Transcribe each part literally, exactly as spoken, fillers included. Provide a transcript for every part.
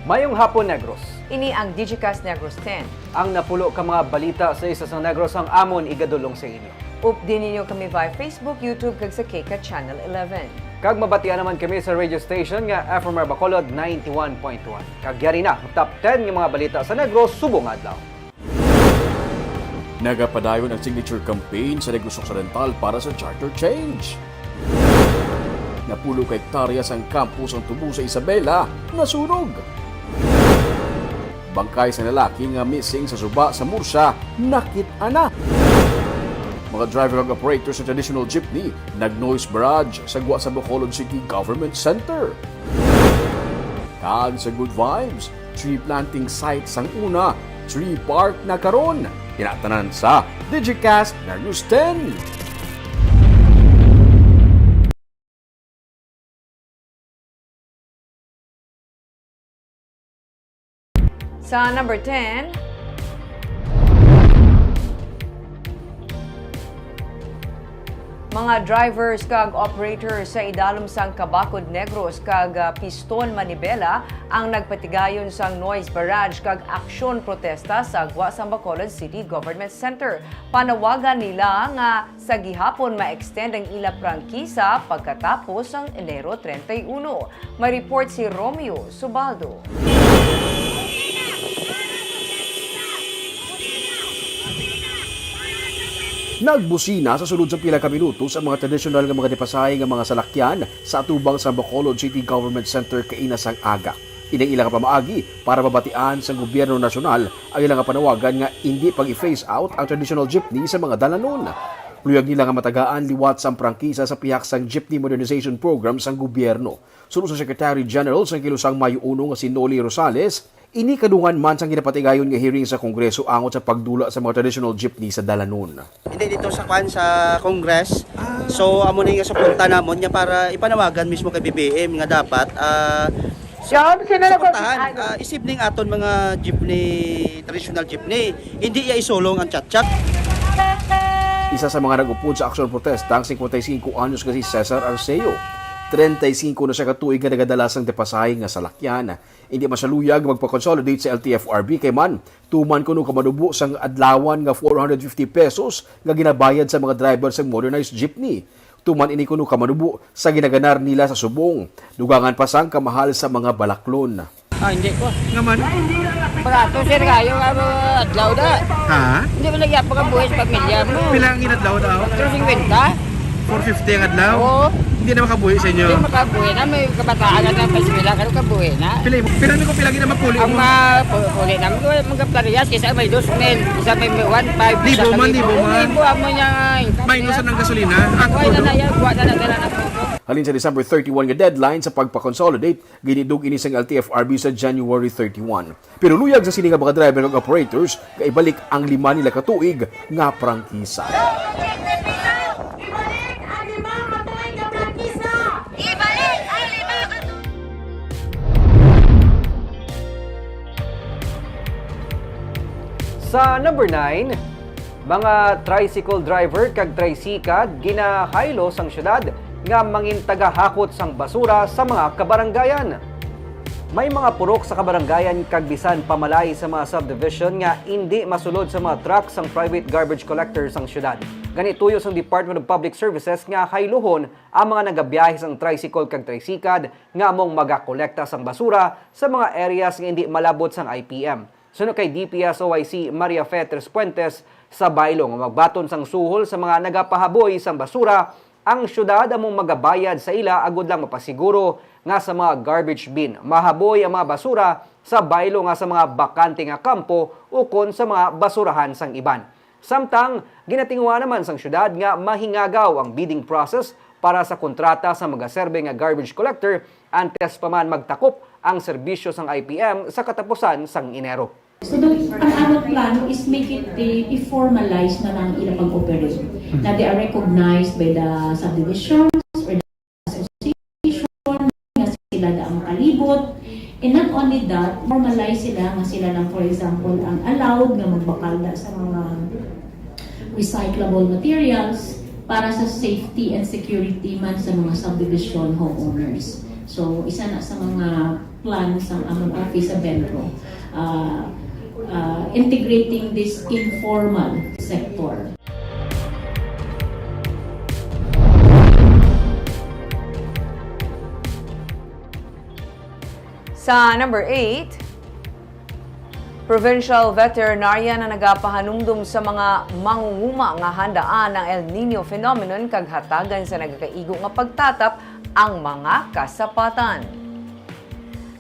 Mayong hapon, Negros. Ini ang Digicast Negros ten. Ang napulo ka mga balita sa isa sang Negros ang amon igadulong sa inyo. Updi ninyo kami via Facebook, YouTube, kag sa KCAT Channel eleven. Kag mabatian naman kami sa radio station nga F M R Bacolod ninety-one point one. Kag yari na ang top ten nga mga balita sa Negros subong adlaw. Nagapadayon ang signature campaign sa Negros Occidental para sa charter change. Napulo ka hektarya sang kampo sang tubo sa Isabela nasunog. Bangkay sa lalaki nga missing sa suba sa Murcia nakit-an na. Mga driver kag operator sa traditional jeepney nag-noise barrage sa gwa sa Bacolod City Government Center. Kag sa good vibes, tree planting site sang una, tree park na karon. Ina tanan sa Digicast Negros ten. Sa number ten, mga drivers kag operators sa idalom sang Cabacod Negros kag, ah, Piston Manibela ang nagpatigayon sang noise barrage kag aksyon protesta sa gwa sang Bacolod City Government Center. Panawagan nila nga sa gihapon ma-extend ang ila prangkisa pagkatapos sang Enero treinta y uno. May report si Romeo Subaldo. Nagbusina sa sulod sa pila ka minutos ang mga tradisyonal nga mga depasahe nga mga salakyan sa atubang sa Bacolod City Government Center kaina sang aga. Ini ang ila nga pamaagi para mabatian sang gobyerno nasyonal ang ila nga panawagan nga indi pag-i-phase out ang traditional jeepney sa mga dalanon. Luyag nila nga matagaan liwat sang prangkisa sa pihak sang Jeepney Modernization Program sang gobyerno. Suno sa Secretary General sang Kilusang Mayo Uno nga si Noli Rosales, ini kadungan man sang ginapatigayon nga hearing sa Kongreso angot sa pagdula sa mga traditional jeepney sa dalanon. Hindi dito sa kwan, sa Congress. So, amo ni nga suporta namon nga para ipanawagan mismo kay B B M nga dapat, ah, John, sino na suportahan, ah, isibning aton mga jeepney, traditional jeepney. Hindi iya isulong ang chat-chat. Isa sa mga nag-upod sa aksyon protesta ang singkwenta y singko anyos nga si Cesar Arceo. Treinta y singko na siya ka tuig nga nagadala sang depasahe nga salakyan. Hindi man siya luyag magpa-consolidate sa L T F R B kay man tuman kuno ka manubo sang adlawan nga four hundred fifty pesos nga ginabayad sa mga driver sang modernized jeepney. Tuman ini kuno ka manubo sa ginaganar nila sa subong, dugangan pa sang kamahal sa mga balaklon. Ah, hindi ko. Nga man? Barato, sir, kayo, ano, adlaw na. Ha? Hindi mo nagyapon ang buhay sa pamilya mo. Pila ang inadlaw daw? Pero singkwenta. Four fifty ang adlaw? Oo. Hindi na makabuhi sa inyo? Hindi makabuhi na. May kabataan na ng eskwela. Kano kabuhi na? Pila mo? Pila mo kung pila gina mapuli mo? Ang mapuli namin ko, mga parehas, isa may dos mil, isa may one five, isa Libo man, may libo man. Libo ang mga income Minus nila. Ang gasolina? Ang Buhay na todo? Na yan, buhay na na, na na todo. Halin sa December thirty-one nga deadline sa pagpa-consolidate, ginidug ini sang L T F R B sa January thirty-one. Pero luyag sa sini nga mga driver kag operators nga ibalik ang lima nila ka tuig nga prangkisa. Ibalik ang lima ka tuig nga prangkisa! Ibalik ang lima ka tuig! Sa number nine, mga tricycle driver kag trisikad ginahaylo sang syudad nga mangin tagahakot sang basura sa mga kabarangayan. May mga purok sa kabarangayan kag bisan pa malay sa mga subdivision nga indi masulod sa mga truck sang private garbage collector sang syudad. Gani, tuyo sang Department of Public Services nga hayluhon ang mga nagabiyahe sang tricycle kag trisikad nga among magakolekta sang basura sa mga areas nga indi malabot sang I P M. Suno kay D P S O I C Maria Fe Trespuentes, sa baylo nga magbaton sang suhol sa mga nagapahaboy sang basura, ang syudad amo magabayad sa ila agud lang mapasiguro nga sa mga garbage bin mahaboy ang mga basura sa baylo nga sa mga bakante nga kampo ukon sa mga basurahan sang iban. Samtang ginatinguha naman sang syudad nga mahingagaw ang bidding process para sa kontrata sa magaserbe nga garbage collector antes pa man magtakop ang serbisyo sang I P M sa katapusan sang Enero. So, the, ang among plano is make it, eh, i-formalize na lang ila pag-operate. Hmm. Na they are recognized by the subdivisions or the association, nga sila na ang makalibot. And not only that, formalize sila nga sila lang, for example, ang allowed nga magbakal na sa mga recyclable materials para sa safety and security man sa mga subdivision homeowners. So, isa na sa mga plan sa among office sa BENRO, uh, uh, integrating this informal sector. Sa number eight, provincial veterinarian na nagapahanumdom sa mga mangunguma nga handaan ang El Nino phenomenon kag hatagan sa nagakaigo nga pagtatap ang mga kasapatan.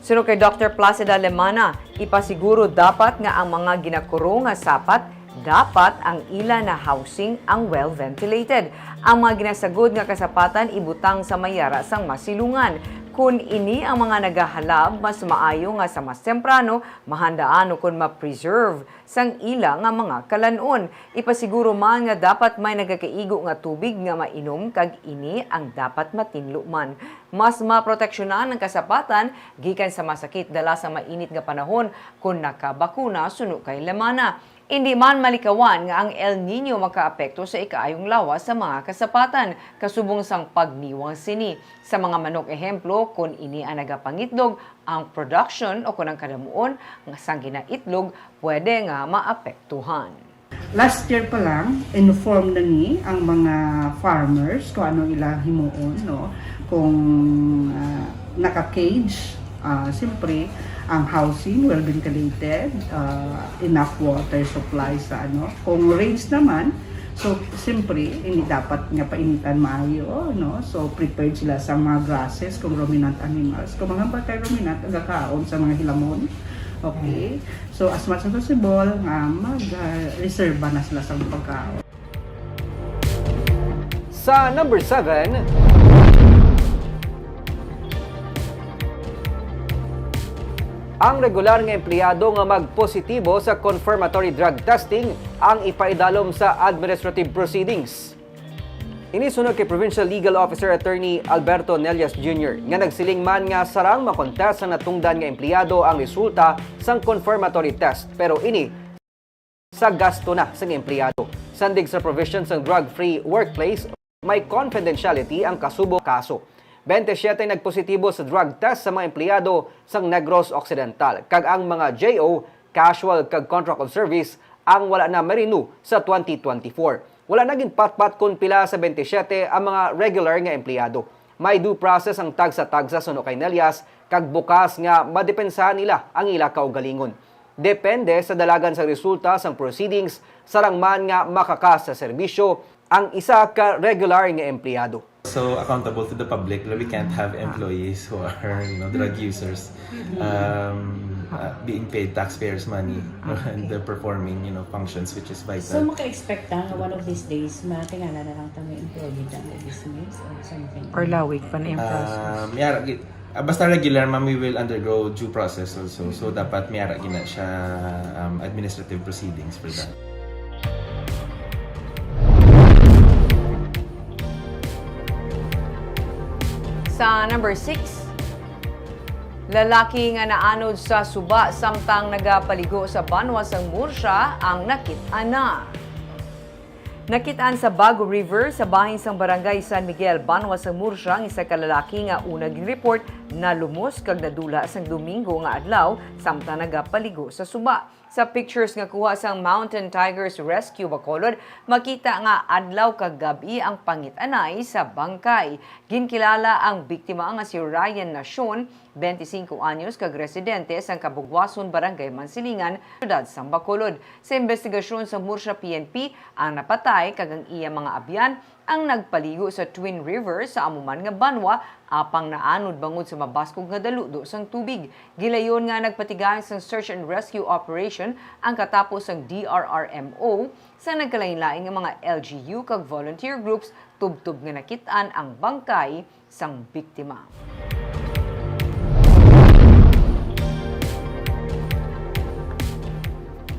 Suno kay Doctor Placida Lemana, ipasiguro dapat nga ang mga ginakuro nga sapat dapat ang ila na housing ang well ventilated. Ang mga ginasagod nga kasapatan ibutang sa may yara sang masilungan. Kun ini ang mga nagahalab, mas maayo nga sa mas temprano mahandaan ukon ma-preserve sang ila nga mga kalan-on. Ipasiguro man nga dapat may nagakaigo nga tubig nga mainom kag ini ang dapat matinlo man. Mas maproteksyonan ang kasapatan gikan sa masakit dala sa mainit nga panahon kon nakabakuna suno kay Lemana. Indi man malikawan nga ang El Nino makaapekto sa ikaayong lawas sa mga kasapatan, kasubong sang pagniwang sini. Sa mga manok, ehemplo, kon ini ang nagapangitlog, ang production o kon ang kadamuon nga sang ginaitlog pwede nga maapektuhan. Last year pa lang, informed na ni ang mga farmers kung ano ila himuon, no? Kung ah, naka-cage, ah, siyempre, ang housing well ventilated, ah, enough water supply sa ano. Kung range naman, so siyempre, hindi dapat nga painitan maayo, no? So prepared sila sa mga grasses kung ruminant animals. Kung mga batay ruminant, nagakaon sa mga hilamon. Okay? So as much as possible, nga mag-reserva na sila sa pagkaon. Sa number seven, ang regular nga empleyado nga magpositibo sa confirmatory drug testing ang ipaidalom sa administrative proceedings. Ini suno kay Provincial Legal Officer Attorney Alberto Nelias Junior nga nagsiling man nga sarang makontest sang natungdan nga empleyado ang resulta sang confirmatory test, pero ini sa gasto na sang empleyado. Sandig sa provision sang drug-free workplace, may confidentiality ang kasubo kaso. Bente siyete nagpositibo sa drug test sa mga empleyado sang Negros Occidental, kag ang mga J O, casual kag contract of service, ang wala na ma-renew sa twenty twenty-four. Wala na ginpatpat kon pila sa bente siyete ang mga regular nga empleyado. May due process ang tagsa-tagsa suno kay Nelias, kag bukas nga madepensahan nila ang ila kaugalingon. Depende sa dalagan sang resulta sang proceedings, sarang man nga makakas sa serbisyo ang isa ka regular nga empleyado. So accountable to the public, we can't have employees who are, you know, drug users um, uh, being paid taxpayers' money and they're performing, you know, functions which is vital. So maka-expect ta nga one of these days matingala na lang ta may employee ta nga dismiss or something? Or lawig pa na yung process? Um, yeah, gi- ah, basta regular, ma'am, we will undergo due process also. So dapat may ara gina siya um, administrative proceedings for that. Sa number six, lalaki nga naanod sa suba samtang nagapaligo sa banwa sang Murcia ang nakit-an na. Nakit-an sa Bago River sa bahin sang barangay San Miguel, banwa sang Murcia, ang isa ka lalaki nga una gin-report nalumos kag nadula sang Domingo nga adlaw samtang nagapaligo sa suba. Sa pictures nga kuha sang Mountain Tigers Rescue Bacolod, makita nga adlaw kag gab-i ang pangit-anay sa bangkay. Ginkilala ang biktima nga si Ryan Nacion, twenty-cinco anyos, kag residente sang Kabugwason, Barangay Mansilingan, Syudad sang Bacolod. Sa imbestigasyon sa Murcia P N P, ang napatay kag ang iya mga abyan ang nagpaligo sa Twin River sa amo man nga banwa, apang naanod bangod sa mabaskog nga daludo sang tubig. Gilayon nga nagpatigayon sang search and rescue operation ang katapo sang D R R M O, sa nagkalainlain nga mga L G U kag volunteer groups, tubtob nga nakit-an ang bangkay sang biktima.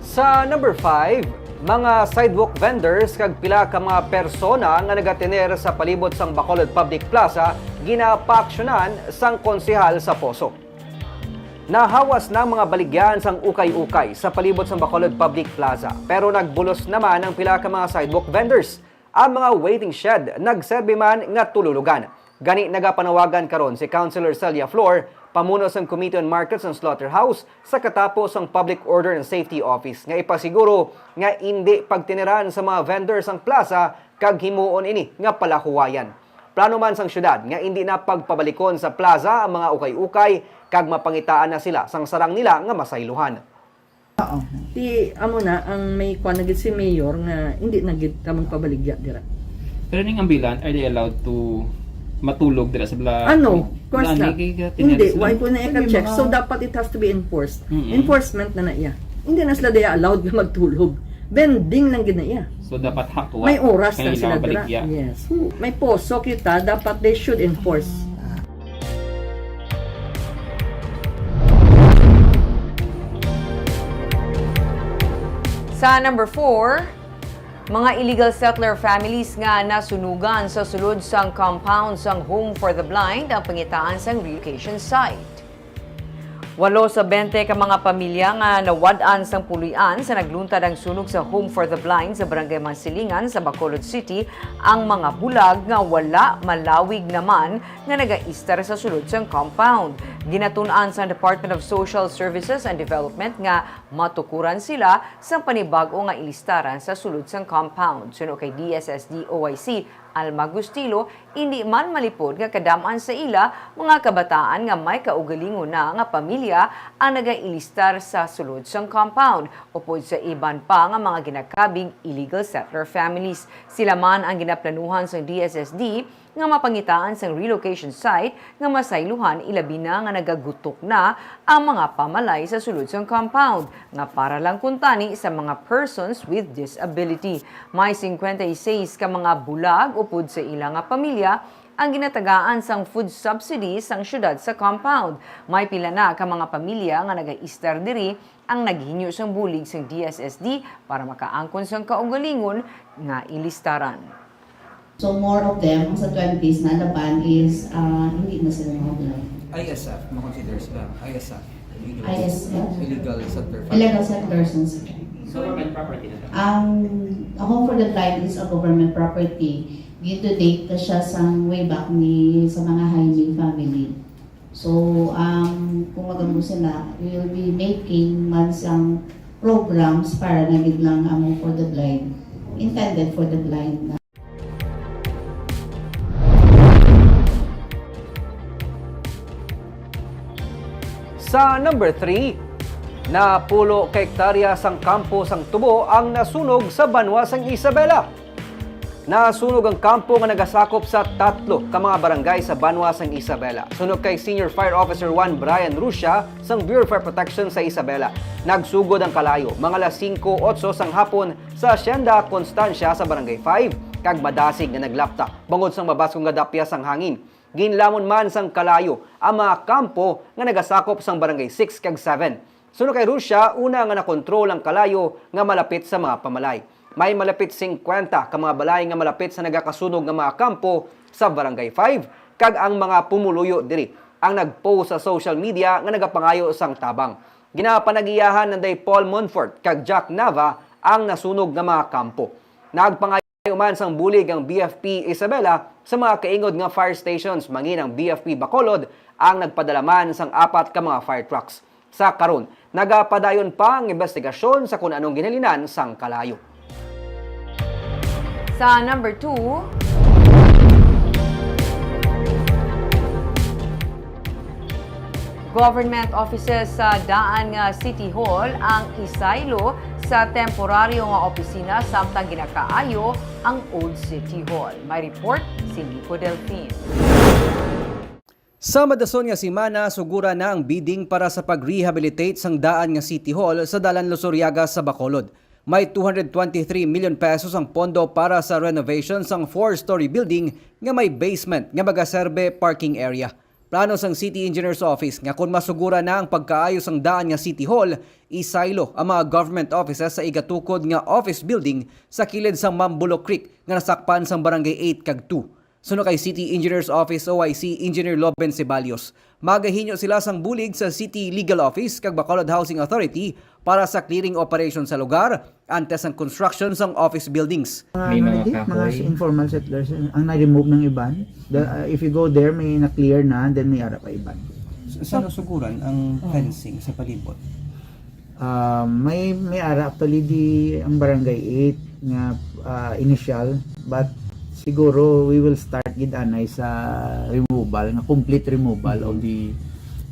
Sa number five, mga sidewalk vendors kag pila ka mga persona nga nagatener sa palibot sang Bacolod Public Plaza ginapaaksyonan sang konsehal sa Poso. Nahawas na ang mga baligyan sang ukay-ukay sa palibot sang Bacolod Public Plaza, pero nagbulos naman ang pila ka mga sidewalk vendors. Ang mga waiting shed nagserbi man nga tululugan. Gani, nagapanawagan karon si Councilor Celia Flor, pamuno sang Committee on Markets and Slaughterhouse, sa katapo sang Public Order and Safety Office nga ipasiguro nga indi pagtiniran sa mga vendor sang plaza kag himuon ini nga palahuwayan. Plano man sang syudad nga indi na pagpabalikon sa plaza ang mga ukay-ukay kag mapangitaan na sila sang sarang nila nga masaylohan. Oo. Ti, amo na, ang may kuwan na gid si Mayor nga hindi na gid ta magpabaligya dira. Pero ning ambulan, are they allowed to matulog dira sa bla-, Ano? Of course na. Hindi, why po na ika-check? So, dapat it has to be enforced. Mm-mm. Enforcement na na iya. Hindi na sila diya allowed nga magtulog. Vending lang gid na iya. So, dapat hakwa. May oras na sila dira. Yes. May poso kita, dapat they should enforce. Sa number four, mga illegal settler families nga nasunugan sa sulod sang compound sang Home for the Blind ang pangitaan sang relocation site. Walo sa bente ka mga pamilya nga nawad-an sang puloy-an sa nagluntad ang sunog sa Home for the Blind sa Barangay Mansilingan sa Bacolod City ang mga bulag nga wala malawig naman nga nagaistar sa sulod sang compound. Ginatun-an sang Department of Social Services and Development nga matukuran sila sang panibag-o nga ilistaran sa sulod sang compound. Suno kay D S S D O I C Alma Gustilo, indi man malipod nga kadam-an sa ila mga kabataan nga may kaugalingon na nga pamilya ang nagailistar sa sulod sang compound, upod sa iban pa nga mga ginakabig illegal settler families. Sila man ang ginaplanuhan sang D S S D nga mapangitaan sang relocation site nga masaylohan, ilabi na nga nagagutok na ang mga pamalay sa sulod sang compound, nga para lang kuntani sa mga persons with disability. May singkwenta y seis ka mga bulag upod sa ila nga pamilya ang ginatagaan sang food subsidy sang siyudad sa compound. May pila na ka mga pamilya nga nagaistar diri ang naghinyo sang bulig sang D S S D para makaangkon sang kaugalingon nga ilistaran. So, more of them, sa twenties na laban is, ah, hindi na sila mga bulag. I S F, makonsider sila I S F. Illegal. I S F? Illegal settler. Illegal settlers. Government property na siya. Ang Home for the Blind is a government property. Gin-donate na siya sang way back ni sa mga Jaime family. So, um, kung magamo sila, we will be making man sang programs para na gid lang amo for the blind, intended for the blind na. Sa number three, napulo ka hektarya sang kampo sang tubo ang nasunog sa banwa sang Isabela. Nasunog ang kampo nga nagasakop sa tatlo ka mga barangay sa banwa sang Isabela. Suno kay Senior Fire Officer one Brian Rusia sang Bureau of Fire Protection sa Isabela, nagsugod ang kalayo mga alas singko otso sang hapon sa Hacienda Constancia sa Barangay five, kag madasig nga naglapta bangod sang mabaskog nga dapyas sang hangin. Ginlamon man sang kalayo ang mga kampo nga nagasakop sang Barangay six kag seven. Suno kay Rusia, una nga nakontrol ang kalayo nga malapit sa mga pamalay. May malapit singkwenta ka mga balay nga malapit sa nagakasunog nga mga kampo sa Barangay five, kag ang mga pumuluyo diri ang nag-post sa social media nga nagapangayo sang tabang. Ginapanag-iyahan nanday Paul Monfort kag Jack Nava ang nasunog nga mga kampo. Nagpangayo man sang bulig ang B F P Isabela sa mga kaingod nga fire stations, mangin ang B F P Bacolod ang nagpadala man sang apat ka mga fire trucks. Sa karon, nagapadayon pa ang imbestigasyon sa kun anong ginhalinan sang kalayo. Sa number two, government offices sa daan nga City Hall ang isaylo sa temporaryo nga opisina samtang ginakaayo ang Old City Hall. May report si Nico Delfin. Sa madason nga semana, sugura na ang bidding para sa pag-rehabilitate sang daan nga City Hall sa Dalan Luzuriaga sa Bacolod. May two hundred twenty-three million pesos ang pondo para sa renovation sang four-story building nga may basement nga magaserbe parking area. Plano sang City Engineer's Office nga kon masugura na ang pagkaayo sang daan nga City Hall, isaylo ang mga government offices sa igatukod nga office building sa kilid sang Mambulo Creek nga nasakpan sang Barangay eight kag two. Suno kay City Engineers Office, O I C, Engineer Loben Ceballos, magahinyo sila sang bulig sa City Legal Office kag Bacolod Housing Authority para sa clearing operation sa lugar antes ang construction sang office buildings. May Ano mga lagi? Mga kahoy? Informal settlers, ang na-remove ng iban. The, uh, if you go there, may na-clear na, then may ara pa iban. Sa nasuguran ang fencing sa palibot? Ah, may, may ara actually di ang Barangay eight nga, ah, initial, but siguro we will start gid anay sa removal, nga complete removal of the,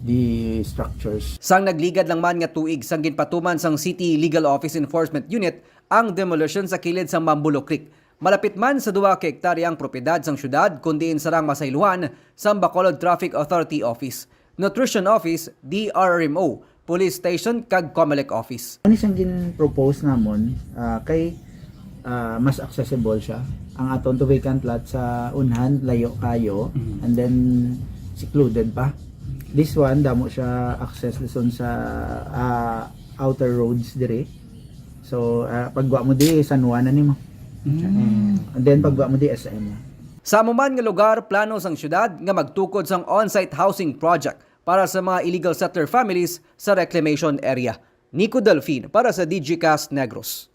the structures. Sang nagligad lang man nga tuig sang ginpatuman sang City Legal Office Enforcement Unit ang demolition sa kilid sang Mambulo Creek. Malapit man sa duha ka hektarya ang propiedad sang syudad, kun diin sarang masaylohan sang Bacolod Traffic Authority Office, Nutrition Office, D R R M O, Police Station, kag Comelec Office. Ano siyang gin-propose namon, ah, kay, ah, mas accessible siya. Ang aton to vacant lot sa unhan, layo kayo, Mhm. and then secluded pa. This one, damo siya access dison sa, ah, outer roads diri. So, ah, pagwa mo di, San Juan na nimo. Mm. And then, pagwa mo di, S M. Sa amo man nga lugar, plano sang syudad nga magtukod sang on-site housing project para sa mga illegal settler families sa reclamation area. Nico Delfin para sa Digicast Negros.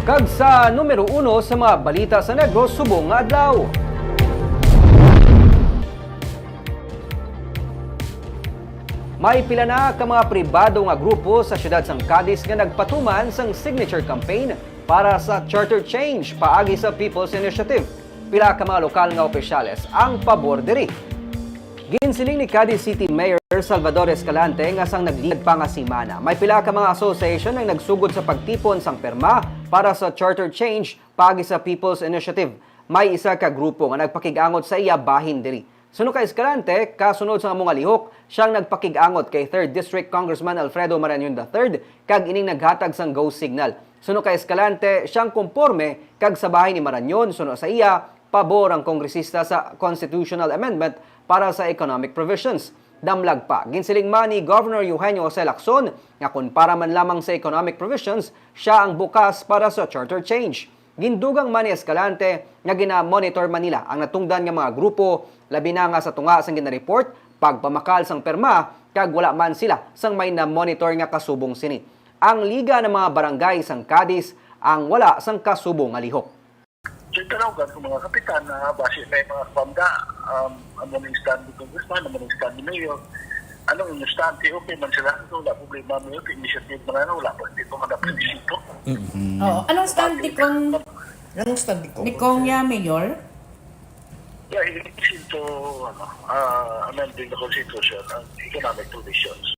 Kag sa numero uno sa mga balita sa Negros subong nga adlaw. May pila na ka mga pribado nga grupo sa siyudad sang Cadiz nga nagpatuman sang signature campaign para sa Charter Change paagi sa People's Initiative. Pila ka mga lokal nga opisyales ang pabor diri. Ginsiling ni Cadiz City Mayor Salvador Escalante nga sang nagligad pa nga semana, may pila ka mga association ang nagsugod sa pagtipon sang pirma para sa Charter Change paagi sa People's Initiative. May isa ka grupo nga nagpakig-angot sa iya bahin diri. Suno kay Escalante, kasunod sang amo nga lihok, siyang nagpakig-angot kay Third District Congressman Alfredo Marañon the third, kag ining naghatag sang go signal. Suno kay Escalante, siyang komporme kag sa bahin ni Marañon, suno sa iya, pabor ang kongresista sa constitutional amendment para sa economic provisions. Damlag pa, ginsiling man ni Governor Eugenio Jose Lacson nga kon para man lamang sa economic provisions, siya ang bukas para sa charter change. Gindugang man ni Escalante nga gina-monitor man nila ang natungdan nga mga grupo, labi na nga sa tunga sang gina-report, pagpamakal sang pirma, kag wala man sila sang may na-monitor nga kasubong sini. Ang Liga ng mga Barangay sang Cadiz ang wala sang kasubong nga lihok. Yung tanaw ko mga kapitan na basi may mga pamda, um, amo ning stand ni congressman, amo ning stand ni mayor. Anong inyong stand? Kay okay man sila. So, wala problema, mayor. Kay initiative man na, wala pa. Hindi pa man ako sisito. Mm. Oo. Anong stand ni Kong, Anong stand ni Kong? Ni Kong ya, Mayor? Yeah, he is into, ano, uh, amending the constitution and economic provisions.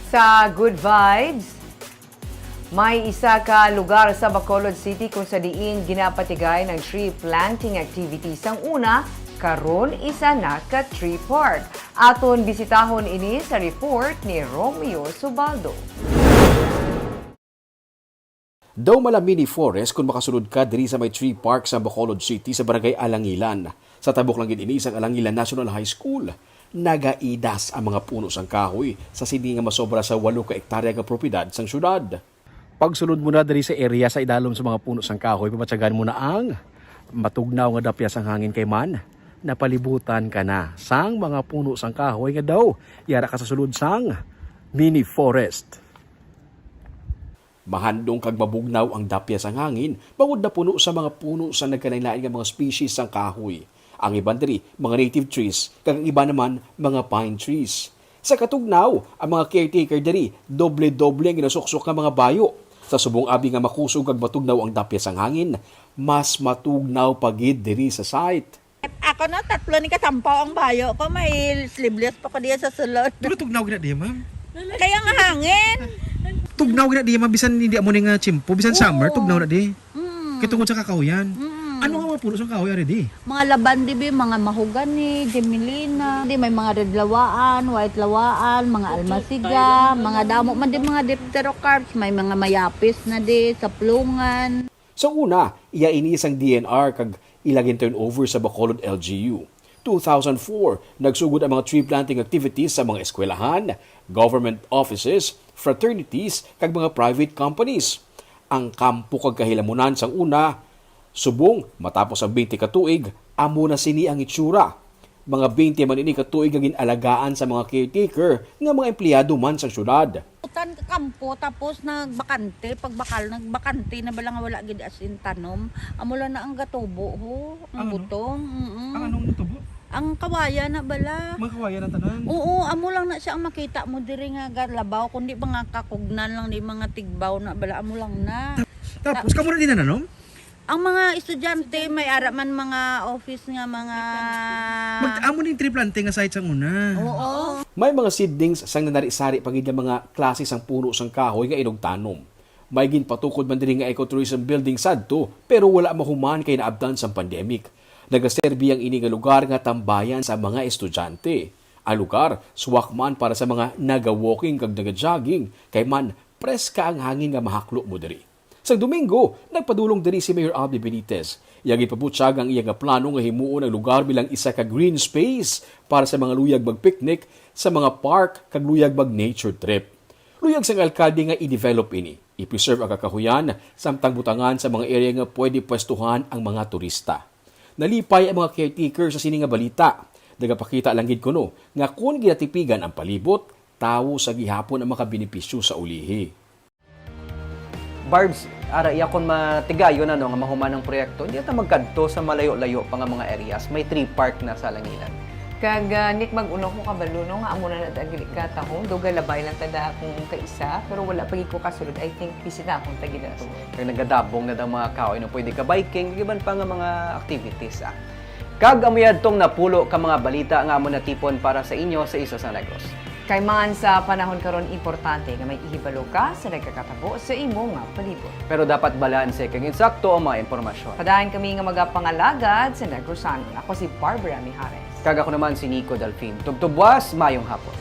Sa Good Vibes, may isa ka lugar sa Bacolod City kung sa diin ginapatigay ng tree planting activity sang una, karon isa na ka tree park. Aton bisitahon ini sa report ni Romeo Subaldo. Daw mala mini forest kung makasulod ka diri sa may tree park sa Bacolod City sa Barangay Alangilan. Sa tabok lang gid ini sang Alangilan National High School. Nagaidas ang mga puno sang kahoy sa sini nga masobra sa walo ka ektarya nga propiedad sang syudad. Pagsulod mo na diri sa area sa idalom sa mga puno sang kahoy, pabatyagan mo na ang matugnaw nga dapya sang hangin kay man napalibutan ka na sang mga puno sang kahoy nga daw yara ka sa sulod sang mini forest. Mahandong kag mabugnaw ang dapya sang hangin bangod napuno sa mga puno sa nagkalain-lain nga mga species sang kahoy. Ang iban diri, mga native trees, kag ang iban naman, mga pine trees. Sa katugnaw, ang mga caretaker diri, doble-doble ang ginasuksok nga mga bayo. Sa subong abi nga makusog kag matugnaw ang dapya sang hangin, mas matugnaw pa gid diri sa site. Ako na, tatlo ni kasampaw ang bayo ko. May sleeveless pa ko diya sa sulod. Pero tugnaw gina diya, ma'am? Kaya nga hangin. Tugnaw gina diya, ma'am. Bisan hindi amo ni nga tiyempo, bisan Oo. summer, tugnaw na di. Mm. Kay tungod sa kakahuyan. Mm. Ano nga mga puno sa kahoy, ari di? Mga laban, di bi, mga mahogany, gemelina, di may mga red lawaan, white lawaan, mga almasiga, mga damo man di mga dipterocarps, may mga mayapis na di, saplungan. Sa una, iya ini sang D N R kag ila gin-turnover sa Bacolod L G U. two thousand four, nagsugod ang mga tree planting activities sa mga eskwelahan, government offices, fraternities, kag mga private companies. Ang kampo kag kahilamunan sang una, subong matapos ang twenty ka tuig, amo na sini ang itsura. Mga twenty man ini ka tuig nga gin-alagaan sa mga caretaker nga mga empleyado man sa syudad. Utan ka kampo, tapos nagbakante, pagbakal, nagbakante na bala nga wala gid as in tanom. Amo lang na ang gatubo, ho, ang Ang ano? butong, mm. Ang anong natubo? Ang kawayan na bala. Mga kawayan ang tanan? Oo, amo lang na siya ang makita mo diri nga galabaw, kundi mga kakugnan lang, di mga tigbaw na bala, amo lang na. Tapos, kamo na din nananom? Ang mga estudyante, may ara man mga office nga mga Mag-, amo ning tree planting nga site sang una. Oo. May mga seedlings sang nanari-sari pa gid nga mga klase sang puno sang kahoy nga inugtanom. May ginpatukod man diri nga ecotourism building sadto, pero wala mahuman kay naabtan sang pandemic. Nagaserbi ang ini nga lugar nga tambayan sa mga estudyante. Ang lugar, suwak man para sa mga naga-walking kag naga-jogging, kay man preska ang hangin nga mahaklo mo diri. Sa Domingo, nagpadulong diri si Mayor Abby Benitez. Iya ginpabutyag ang iya nga plano nga himuon ang lugar bilang isa ka green space para sa mga luyag mag-picnic, sa mga park, kag luyag mag-nature trip. Luyag sang alkalde nga i-develop ini, i-preserve ang kakahuyan, samtang butangan sa mga area nga pwede pwestuhan ang mga turista. Nalipay ang mga caretaker sa sini nga balita. Nagapakita lang gid kuno nga kon ginatipigan ang palibot, tawo sa gihapon ang makabenepisyo sa ulihi. Barbs, ara iya kon matigayon, ano, nga mahuman ang proyekto, di ta magkadto sa malayo-layo pa nga mga areas. May tree park na sa Langilan. Kag, ah, Nick, mag-uno ko kabalo, no, nga amo na na dagili ka tahong, dugay labay lang ta da akong kaisa, pero wala pa gid ko kasulod. I think, busy na akong tagina to. Kag nagadabong na daw mga kahoy, no, pwede ka biking, kag iban pa nga mga activities, ah. Kag amo yadtong napulo ka mga balita nga amo natipon para sa inyo sa Isa sa Negros. Kay man sa panahon karon, importante nga may ihibalo ka sa nagakatabo sa imo nga palibot. Pero dapat balanse kag insakto ang mga impormasyon. Padayon kami nga magapangalagad sa Negrosanon. Ako si Barbara Mijares. Kag ako naman si Nico Delfin. Tubtob buwas, mayong hapon.